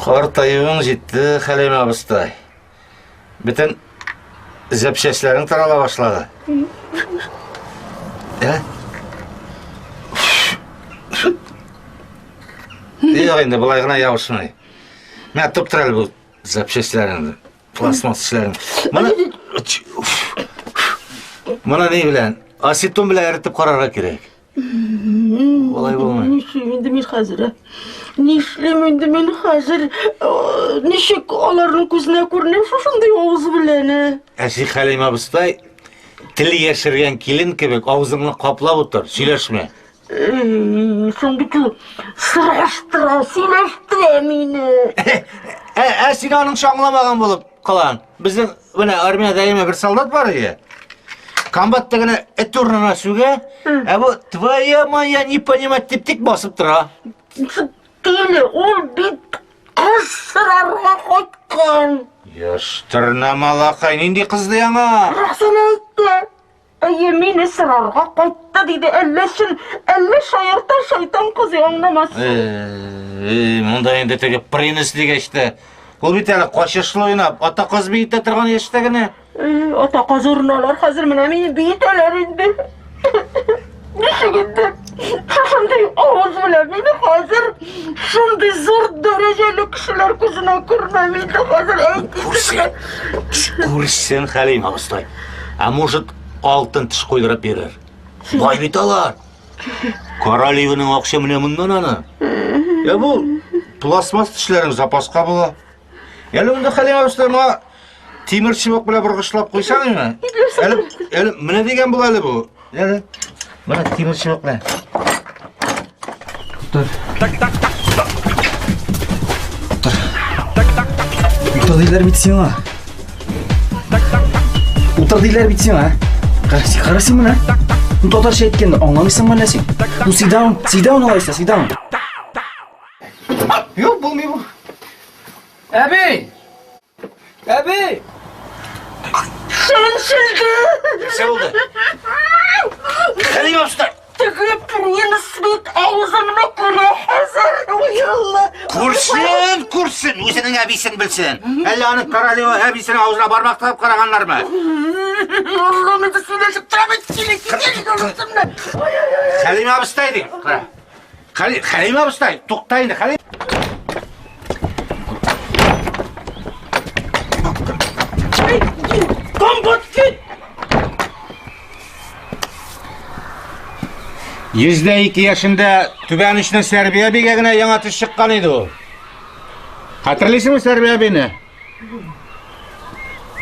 Картаюың җитте, Хәлим абыстай. Бөтен зәпчәсләрең тарала башлады. Ә? Юк инде, болай гына ябышмый. Менә топ тор әле бу зәпчәсләреңне, пластмасс эшләрен. Моны Моны ни белән? Ацетон белән эретеп карарга кирәк. Болай булмый. Нишлим инде мин хәзер? Ә? Нишлим инде мин хәзер? Ничек аларның күзенә күренәм шушындый авыз белән? Ә? Ә син, Хәлим абыстай, тел яшергән килен кебек авызыңны каплап утыр, сөйләшмә. Соң бит ул сораштыра, сөйләштерә мине. Ә, ә син аның аңламаган булып кылан. Безнең менә армиядә әйме бер солдат бар иде. Комбат гына эт урынына сүгә, ә бу твоя моя не понимать дип тик басып тора. Тиле, ул бит кыз сорарга кайткан. Яштырна малакай, нинди кыз ди аңа? Рәхсәнә әйтте. Әйе, мине сорарга кайтты диде. Әллә чын, әллә шаярта шайтан кызы аңламас. Э, монда инде теге принц дигәч тә, ул бит әле качышлы уйнап, ата каз биетә торган яшьтә генә. Э, ата каз урыналар хәзер менә мине биетәләр инде. Ничек инде? Шушындый авыз белән мине хәзер шундый зур дәрәҗәле кешеләр күзенә күрмәм инде хәзер әйт. Күрсен, күрсен Хәлим абыстай. А может, алтын теш куйдырып бирер. Бай бит алар. Королеваның акча менә моннан аны. Я бу пластмасс тешләрең запаска була. Әле монда Хәлим абыстай моңа тимер чыбык белән боргычлап куйсаң инде. Әле әле менә дигән була әле бу. Әле менә тимер чыбык белән. Утыр. Так, так, так. Утыр. Так, так, так. Утыр диләр бит сиңа. Так, так, так. Утыр диләр бит сиңа. Кара, син кара син менә. Ну татарча әйткәнне аңламыйсыңмы әллә син? Ну sit down, sit down алайса, sit down. Юк, булмый бу. Әби! Әби! Чәнчелде! Нәрсә булды? Хәлим абыстай! Теге принц бит авызымны күрә хәзер. Ой, Алла. Күрсен, күрсен, үзенең әбисен белсен. Әллә аның королева әбисенең авызына бармак тыгып караганнармы? Алла, мин дә сөйләшеп торам бит, сине китер. Хәлим абыстай дим. Кара. Хәлим, Хәлим абыстай, тукта инде, Хәлим. Комбат кит! 102 яшендә Түбән очның Сәрби әбигә генә яңа теш чыккан иде ул. Хәтерлисеңме Сәрби әбине?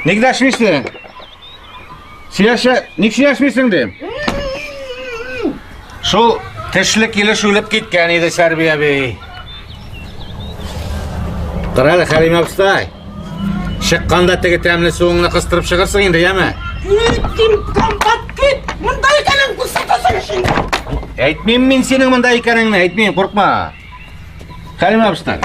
Ник дәшмисең? Сөйләшә, ник сөйләшмисең дим? Шул тешле килеш үлеп киткән иде Сәрби әби. Тор әле, Хәлим абыстай. Чыкканда теге тәмле суыңны кыстырып чыгырсың инде, яме? Кит, дим, комбат кит! Монда икәнен күрсәтәсең инде. Әйтмим мин синең монда икәнеңне, әйтмим, куркма. Хәлим абыстай.